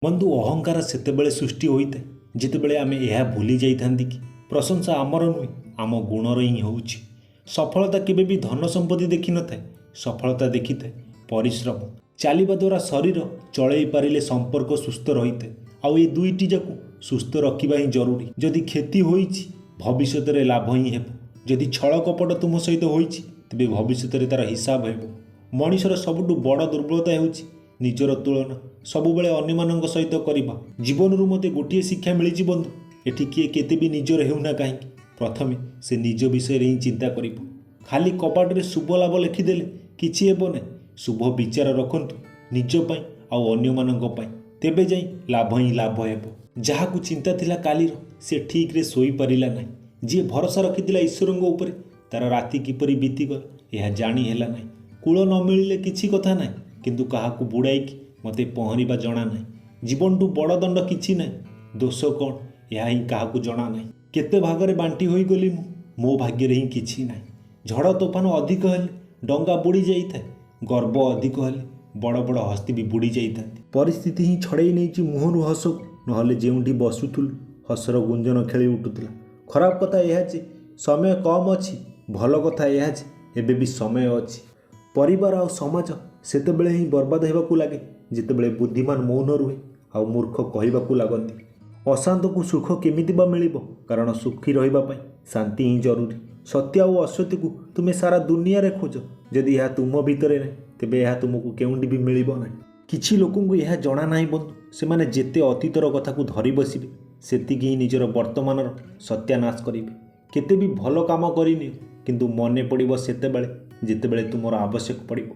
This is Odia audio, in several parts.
ବନ୍ଧୁ, ଅହଙ୍କାର ସେତେବେଳେ ସୃଷ୍ଟି ହୋଇଥାଏ ଯେତେବେଳେ ଆମେ ଏହା ଭୁଲି ଯାଇଥାନ୍ତି କି ପ୍ରଶଂସା ଆମର ନୁହେଁ, ଆମ ଗୁଣର ହିଁ ହେଉଛି। ସଫଳତା କେବେ ବି ଧନ ସମ୍ପତ୍ତି ଦେଖିନଥାଏ, ସଫଳତା ଦେଖିଥାଏ ପରିଶ୍ରମ। ଚାଲିବା ଦ୍ୱାରା ଶରୀର ଚଳେଇ ପାରିଲେ ସମ୍ପର୍କ ସୁସ୍ଥ ରହିଥାଏ, ଆଉ ଏ ଦୁଇଟି ଯାକୁ ସୁସ୍ଥ ରଖିବା ହିଁ ଜରୁରୀ। ଯଦି କ୍ଷତି ହୋଇଛି, ଭବିଷ୍ୟତରେ ଲାଭ ହିଁ ହେବ। ଯଦି ଛଳ କପଟ ତୁମ ସହିତ ହୋଇଛି, ତେବେ ଭବିଷ୍ୟତରେ ତା'ର ହିସାବ ହେବ। ମଣିଷର ସବୁଠୁ ବଡ଼ ଦୁର୍ବଳତା ହେଉଛି ନିଜର ତୁଳନା ସବୁବେଳେ ଅନ୍ୟମାନଙ୍କ ସହିତ କରିବା। ଜୀବନରୁ ମୋତେ ଗୋଟିଏ ଶିକ୍ଷା ମିଳିଛି ବନ୍ଧୁ, ଏଠି କିଏ କେତେ ବି ନିଜର ହେଉନା କାହିଁକି, ପ୍ରଥମେ ସେ ନିଜ ବିଷୟରେ ହିଁ ଚିନ୍ତା କରିବ। ଖାଲି କବାଟରେ ଶୁଭ ଲାଭ ଲେଖିଦେଲେ କିଛି ହେବ ନାହିଁ। ଶୁଭ ବିଚାର ରଖନ୍ତୁ ନିଜ ପାଇଁ ଆଉ ଅନ୍ୟମାନଙ୍କ ପାଇଁ, ତେବେ ଯାଇ ଲାଭ ହିଁ ଲାଭ ହେବ। ଯାହାକୁ ଚିନ୍ତା ଥିଲା କାଲିର, ସେ ଠିକ୍ରେ ଶୋଇପାରିଲା ନାହିଁ। ଯିଏ ଭରସା ରଖିଥିଲା ଈଶ୍ୱରଙ୍କ ଉପରେ, ତାର ରାତି କିପରି ବିତିଗଲା ଏହା ଜାଣି ହେଲା ନାହିଁ। କୂଳ ନ ମିଳିଲେ କିଛି କଥା ନାହିଁ, କିନ୍ତୁ କାହାକୁ ବୁଡ଼ାଇକି ମୋତେ ପହଁରିବା ଜଣା ନାହିଁ। ଜୀବନଠୁ ବଡ଼ ଦଣ୍ଡ କିଛି ନାହିଁ। ଦୋଷ କ'ଣ, ଏହା ହିଁ କାହାକୁ ଜଣା ନାହିଁ। କେତେ ଭାଗରେ ବାଣ୍ଟି ହୋଇଗଲି ମୁଁ, ମୋ ଭାଗ୍ୟରେ ହିଁ କିଛି ନାହିଁ। ଝଡ଼ ତୋଫାନ ଅଧିକ ହେଲେ ଡଙ୍ଗା ବୁଡ଼ି ଯାଇଥାଏ, ଗର୍ବ ଅଧିକ ହେଲେ ବଡ଼ ବଡ଼ ହସ୍ତି ବି ବୁଡ଼ି ଯାଇଥାନ୍ତି। ପରିସ୍ଥିତି ହିଁ ଛଡ଼େଇ ନେଇଛି ମୁହଁରୁ ହସକୁ, ନହେଲେ ଯେଉଁଠି ବସୁଥିଲୁ ହସର ଗୁଞ୍ଜନ ଖେଳି ଉଠୁଥିଲା। ଖରାପ କଥା ଏହା ଯେ ସମୟ କମ୍ ଅଛି, ଭଲ କଥା ଏହା ଯେ ଏବେ ବି ସମୟ ଅଛି। ପରିବାର ଆଉ ସମାଜ ସେତେବେଳେ ହିଁ ବର୍ବାଦ ହେବାକୁ ଲାଗେ ଯେତେବେଳେ ବୁଦ୍ଧିମାନ ମୌନ ରୁହେ ଆଉ ମୂର୍ଖ କହିବାକୁ ଲାଗନ୍ତି। ଅଶାନ୍ତକୁ ସୁଖ କେମିତି ବା ମିଳିବ? କାରଣ ସୁଖୀ ରହିବା ପାଇଁ ଶାନ୍ତି ହିଁ ଜରୁରୀ। ସତ୍ୟ ଆଉ ଅସତ୍ୟକୁ ତୁମେ ସାରା ଦୁନିଆରେ ଖୋଜ, ଯଦି ଏହା ତୁମ ଭିତରେ ନାହିଁ ତେବେ ଏହା ତୁମକୁ କେଉଁଠି ବି ମିଳିବ ନାହିଁ। କିଛି ଲୋକଙ୍କୁ ଏହା ଜଣା ନାହିଁ ବନ୍ଧୁ, ସେମାନେ ଯେତେ ଅତୀତର କଥାକୁ ଧରି ବସିବେ ସେତିକି ହିଁ ନିଜର ବର୍ତ୍ତମାନର ସତ୍ୟାନାଶ କରିବେ। କେତେ ବି ଭଲ କାମ କରିନିଅ, କିନ୍ତୁ ମନେ ପଡ଼ିବ ସେତେବେଳେ ଯେତେବେଳେ ତୁମର ଆବଶ୍ୟକ ପଡ଼ିବ।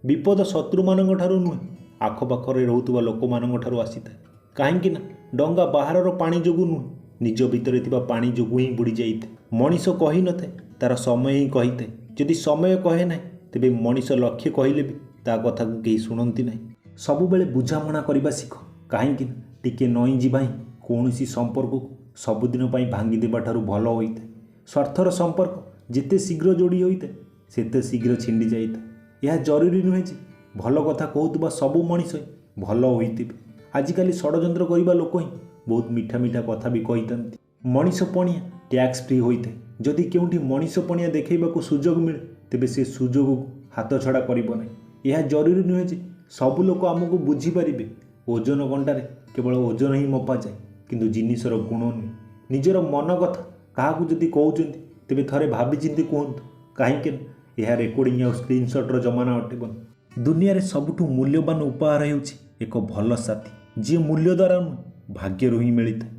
ବିପଦ ଶତ୍ରୁମାନଙ୍କ ଠାରୁ ନୁହେଁ, ଆଖପାଖରେ ରହୁଥିବା ଲୋକମାନଙ୍କ ଠାରୁ ଆସିଥାଏ। କାହିଁକି ନା ଡଙ୍ଗା ବାହାରର ପାଣି ଯୋଗୁଁ ନୁହେଁ, ନିଜ ଭିତରେ ଥିବା ପାଣି ଯୋଗୁଁ ହିଁ ବୁଡ଼ି ଯାଇଥାଏ। ମଣିଷ କହିନଥାଏ, ତାର ସମୟ ହିଁ କହିଥାଏ। ଯଦି ସମୟ କହେ ନାହିଁ, ତେବେ ମଣିଷ ଲକ୍ଷ୍ୟ କହିଲେ ବି ତା କଥାକୁ କେହି ଶୁଣନ୍ତି ନାହିଁ। ସବୁବେଳେ ବୁଝାମଣା କରିବା ଶିଖ, କାହିଁକି ନା ଟିକେ ନଇଁ ଯିବା ହିଁ କୌଣସି ସମ୍ପର୍କକୁ ସବୁଦିନ ପାଇଁ ଭାଙ୍ଗିଦେବା ଠାରୁ ଭଲ ହୋଇଥାଏ। ସ୍ୱାର୍ଥର ସମ୍ପର୍କ ଯେତେ ଶୀଘ୍ର ଯୋଡ଼ି ହୋଇଥାଏ ସେତେ ଶୀଘ୍ର ଛିଣ୍ଡି ଯାଇଥାଏ। ଏହା ଜରୁରୀ ନୁହେଁ ଯେ ଭଲ କଥା କହୁଥିବା ସବୁ ମଣିଷ ହିଁ ଭଲ ହୋଇଥିବେ। ଆଜିକାଲି ଷଡ଼ଯନ୍ତ୍ର କରିବା ଲୋକ ହିଁ ବହୁତ ମିଠା ମିଠା କଥା ବି କହିଥାନ୍ତି। ମଣିଷ ପଣିଆ ଟ୍ୟାକ୍ସ ଫ୍ରି ହୋଇଥାଏ। ଯଦି କେଉଁଠି ମଣିଷ ପଣିଆ ଦେଖାଇବାକୁ ସୁଯୋଗ ମିଳେ, ତେବେ ସେ ସୁଯୋଗକୁ ହାତଛଡ଼ା କରିବ ନାହିଁ। ଏହା ଜରୁରୀ ନୁହେଁ ଯେ ସବୁ ଲୋକ ଆମକୁ ବୁଝିପାରିବେ। ଓଜନ କଣ୍ଟାରେ କେବଳ ଓଜନ ହିଁ ମପାଯାଏ, କିନ୍ତୁ ଜିନିଷର ଗୁଣ ନୁହେଁ। ନିଜର ମନ କଥା କାହାକୁ ଯଦି କହୁଛନ୍ତି, ତେବେ ଥରେ ଭାବିଚିନ୍ତି କୁହନ୍ତୁ, କାହିଁକି ନା ଏହା ରେକର୍ଡ଼ିଂ ଆଉ ସ୍କ୍ରିନସଟ୍ର ଜମାନା ଅଟେ। ଦୁନିଆରେ ସବୁଠୁ ମୂଲ୍ୟବାନ ଉପହାର ହେଉଛି ଏକ ଭଲ ସାଥୀ, ଯିଏ ମୂଲ୍ୟ ଦ୍ୱାରା ନୁହେଁ, ଭାଗ୍ୟରୁ ହିଁ ମିଳିଥାଏ।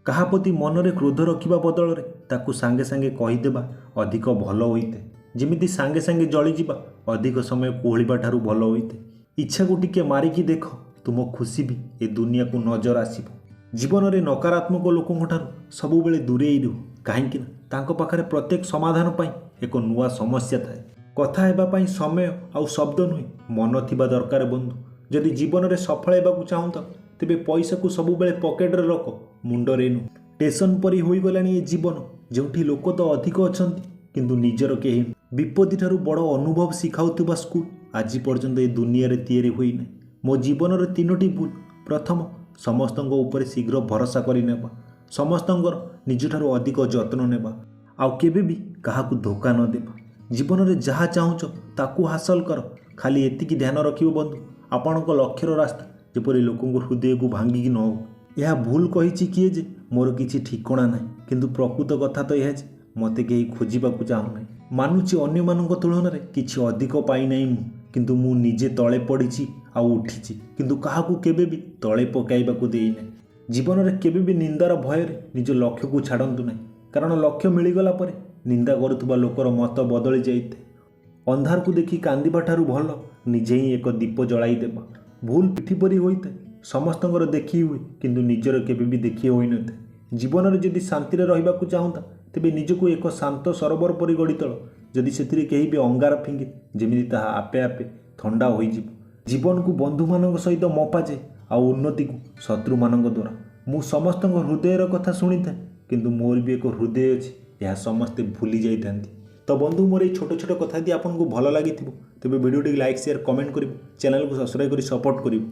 କାହା ପ୍ରତି ମନରେ କ୍ରୋଧ ରଖିବା ବଦଳରେ ତାକୁ ସାଙ୍ଗେ ସାଙ୍ଗେ କହିଦେବା ଅଧିକ ଭଲ ହୋଇଥାଏ। ଯେମିତି ସାଙ୍ଗେ ସାଙ୍ଗେ ଜଳିଯିବା ଅଧିକ ସମୟ କୋହଳିବା ଠାରୁ ଭଲ ହୋଇଥାଏ। ଇଚ୍ଛାକୁ ଟିକେ ମାରିକି ଦେଖ, ତୁମ ଖୁସି ବି ଏ ଦୁନିଆକୁ ନଜର ଆସିବ। ଜୀବନରେ ନକାରାତ୍ମକ ଲୋକଙ୍କ ଠାରୁ ସବୁବେଳେ ଦୂରେଇ ରୁହ, କାହିଁକି ନା ତାଙ୍କ ପାଖରେ ପ୍ରତ୍ୟେକ ସମାଧାନ ପାଇଁ ଏକ ନୂଆ ସମସ୍ୟା ଥାଏ। କଥା ହେବା ପାଇଁ ସମୟ ଆଉ ଶବ୍ଦ ନୁହେଁ, ମନ ଥିବା ଦରକାର ବନ୍ଧୁ। ଯଦି ଜୀବନରେ ସଫଳ ହେବାକୁ ଚାହୁଁ ତ ତେବେ ପଇସାକୁ ସବୁବେଳେ ପକେଟରେ ରଖ, ମୁଣ୍ଡରେ ନୁହେଁ। ଷ୍ଟେସନ ପରି ହୋଇଗଲାଣି ଏ ଜୀବନ, ଯେଉଁଠି ଲୋକ ତ ଅଧିକ ଅଛନ୍ତି କିନ୍ତୁ ନିଜର କେହି। ବିପତ୍ତି ଠାରୁ ବଡ଼ ଅନୁଭବ ଶିଖାଉଥିବା ସ୍କୁଲ ଆଜି ପର୍ଯ୍ୟନ୍ତ ଏ ଦୁନିଆରେ ତିଆରି ହୋଇନାହିଁ। ମୋ ଜୀବନର ତିନୋଟି ଭୁଲ। ପ୍ରଥମ, ସମସ୍ତଙ୍କ ଉପରେ ଶୀଘ୍ର ଭରସା କରିନେବା, ସମସ୍ତଙ୍କର ନିଜଠାରୁ ଅଧିକ ଯତ୍ନ ନେବା, ଆଉ କେବେ ବି କାହାକୁ ଧୋକା ନ ଦେବା। ଜୀବନରେ ଯାହା ଚାହୁଁଛ ତାକୁ ହାସଲ କର, ଖାଲି ଏତିକି ଧ୍ୟାନ ରଖିବ ବନ୍ଧୁ, ଆପଣଙ୍କ ଲକ୍ଷ୍ୟର ରାସ୍ତା ଯେପରି ଲୋକଙ୍କ ହୃଦୟକୁ ଭାଙ୍ଗିକି ନ ହଉ। ଏହା ଭୁଲ କହିଛି କିଏ ଯେ ମୋର କିଛି ଠିକଣା ନାହିଁ, କିନ୍ତୁ ପ୍ରକୃତ କଥା ତ ଏହା ଯେ ମୋତେ କେହି ଖୋଜିବାକୁ ଚାହୁଁନାହିଁ। ମାନୁଛି ଅନ୍ୟମାନଙ୍କ ତୁଳନାରେ କିଛି ଅଧିକ ପାଇନାହିଁ ମୁଁ, କିନ୍ତୁ ମୁଁ ନିଜେ ତଳେ ପଡ଼ିଛି ଆଉ ଉଠିଛି, କିନ୍ତୁ କାହାକୁ କେବେ ବି ତଳେ ପକାଇବାକୁ ଦେଇନାହିଁ। ଜୀବନରେ କେବେ ବି ନିନ୍ଦାର ଭୟରେ ନିଜ ଲକ୍ଷ୍ୟକୁ ଛାଡ଼ନ୍ତୁ ନାହିଁ, କାରଣ ଲକ୍ଷ୍ୟ ମିଳିଗଲା ପରେ ନିନ୍ଦା କରୁଥିବା ଲୋକର ମତ ବଦଳି ଯାଇଥାଏ। ଅନ୍ଧାରକୁ ଦେଖି କାନ୍ଦିବା ଠାରୁ ଭଲ ନିଜେ ହିଁ ଏକ ଦୀପ ଜଳାଇ ଦେବା। ଭୁଲ ପିଠି ପରି ହୋଇଥାଏ, ସମସ୍ତଙ୍କର ଦେଖି ହୁଏ କିନ୍ତୁ ନିଜର କେବେ ବି ଦେଖି ହୋଇନଥାଏ। ଜୀବନରେ ଯଦି ଶାନ୍ତିରେ ରହିବାକୁ ଚାହୁଁତା, ତେବେ ନିଜକୁ ଏକ ଶାନ୍ତ ସରୋବର ପରି ଗଢ଼ିତୋଳ। ଯଦି ସେଥିରେ କେହି ବି ଅଙ୍ଗାର ଫିଙ୍ଗେ, ଯେମିତି ତାହା ଆପେ ଆପେ ଥଣ୍ଡା ହୋଇଯିବ। ଜୀବନକୁ ବନ୍ଧୁମାନଙ୍କ ସହିତ ମପାଯାଏ ଆଉ ଉନ୍ନତିକୁ ଶତ୍ରୁମାନଙ୍କ ଦ୍ୱାରା। ମୁଁ ସମସ୍ତଙ୍କ ହୃଦୟର କଥା ଶୁଣିଥାଏ, କିନ୍ତୁ ମୋର ବି ଏକ ହୃଦୟ ଅଛି, ଏହା ସମସ୍ତେ ଭୁଲି ଯାଇଥାନ୍ତି। ତ ବନ୍ଧୁ, ମୋର ଏଇ ଛୋଟ ଛୋଟ କଥା ଯଦି ଆପଣଙ୍କୁ ଭଲ ଲାଗିଥିବ, ତେବେ ଭିଡ଼ିଓଟିକୁ ଲାଇକ୍, ସେୟାର, କମେଣ୍ଟ କରିବ, ଚ୍ୟାନେଲକୁ ସବସ୍କ୍ରାଇବ୍ କରି ସପୋର୍ଟ କରିବ।